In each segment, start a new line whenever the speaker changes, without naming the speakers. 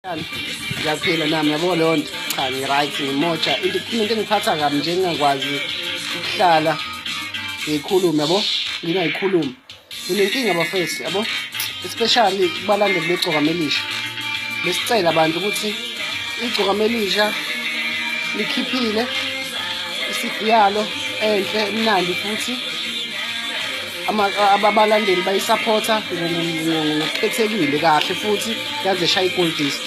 Ngiyaphila nami, yabo leyo nto. Cha, ngi-right, ngimoja. Into engiphatha kabi nje, ngingakwazi ukuhlala ngiyikhulume, yabo, ngingayikhulumi. Nginenkinga bafethu, yabo, especially kubalandeli begcokama elisha. Besicela abantu ukuthi igcokama elisha likhiphile i-CD yalo enhle, emnandi, futhi abalandeli bayisaphotha ngokukhethekile kahle, futhi yaze shaya i-gold disc.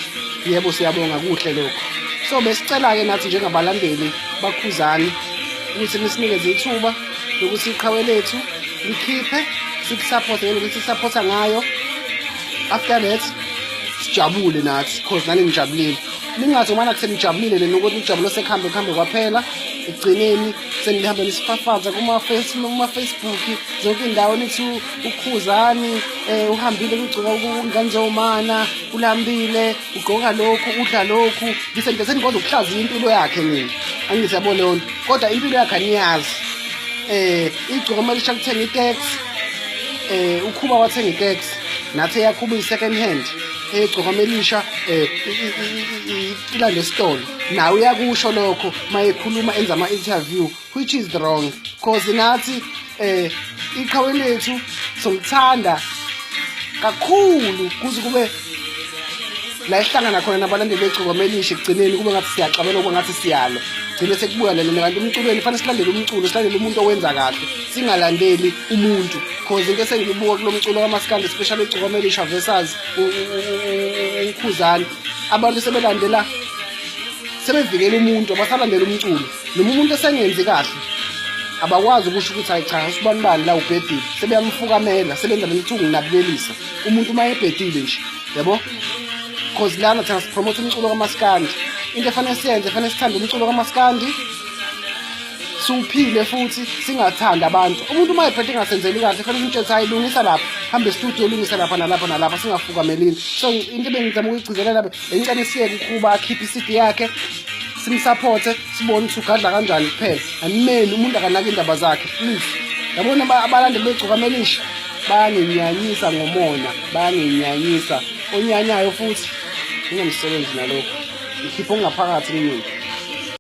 Yebo, siyabonga, kuhle lokho. So besicela-ke nathi njengabalandeli baKhuzani ukuthi nisinikeze ithuba lokuthi iqhawe lethu likhiphe, sikusaphothe ngendlela esisaphotha ngayo. After that sijabule nathi, cause nani nijabulile. Ningathi ngomana kusenijabulile nina ukuthi ujabulo sekuhambe kuhambe kwaphela, ekugcineni senihambe nisifafaza kuma-Facebook, zonke iy'ndawo, nithi uKhuzani uhambile kugcoka kunganzomana, ulambile, ugqoka lokhu, udla lokhu. Ngisente senikwazi ukuhlaziya impilo yakhe nina, angithi yabo leyo nto, kodwa impilo yakhe aniyazi. Igcokama elisha kuthenga itaxi, uKhuba wathenga itaxi, nathi eyaKhuba iyi-second hand, egcokama elisha ilande esitolo. Nawe uyakusho lokho uma ekhuluma, enza ama-interview, which is wrong, cause nathi iqhawe lethu somthanda kakhulu kuze kube la ihlangana khona nabalandeli begcokama elisha. Ekugcineni kube ngathi siyaxabela, kube ngathi siyalo, gcine sekubuya lena. Kanti umculweni fanele silandele umculo, silandele umuntu owenza kahle, singalandeli umuntu, cause into esengiyibuka kulo mculo kamaskandi, especially igcokama elisha versus uKhuzani, abantu sebelandela, sebevikela umuntu, abasalandela umculo. Noma umuntu esengenzi kahle, abakwazi ukusho ukuthi hayi cha, usibani bani la ubhedile, sebeyamfukamela, sebenza lento ukuthi unginabulelisa umuntu uma ebhedile nje, yabo, cause lana thina sipromote umculo kamaskandi. Into efanele siyenze, fanele sithande umculo kamaskandi, siwuphile, futhi singathandi abantu. Umuntu uma ephethe engasenzeli kahle, fanele umtshele hayi, lungisa lapha, hambe estudio, lungisa lapha nalapha nalapha, singafukamelini. So into ebengizama ukuyigcizelela, bengicela siyeke uKhuba akhiphe i-CD yakhe, simsaphothe, sibone ukuthi ugadla kanjani kuphela. Animeni umuntu akanaka indaba zakhe, please. Yabona, abalandeli begcokama elisha bayanginyanyisa ngomona, bayanginyanyisa. Onyanyayo futhi ngingamsebenzi nalokho, ngikhipha okungaphakathi kumina.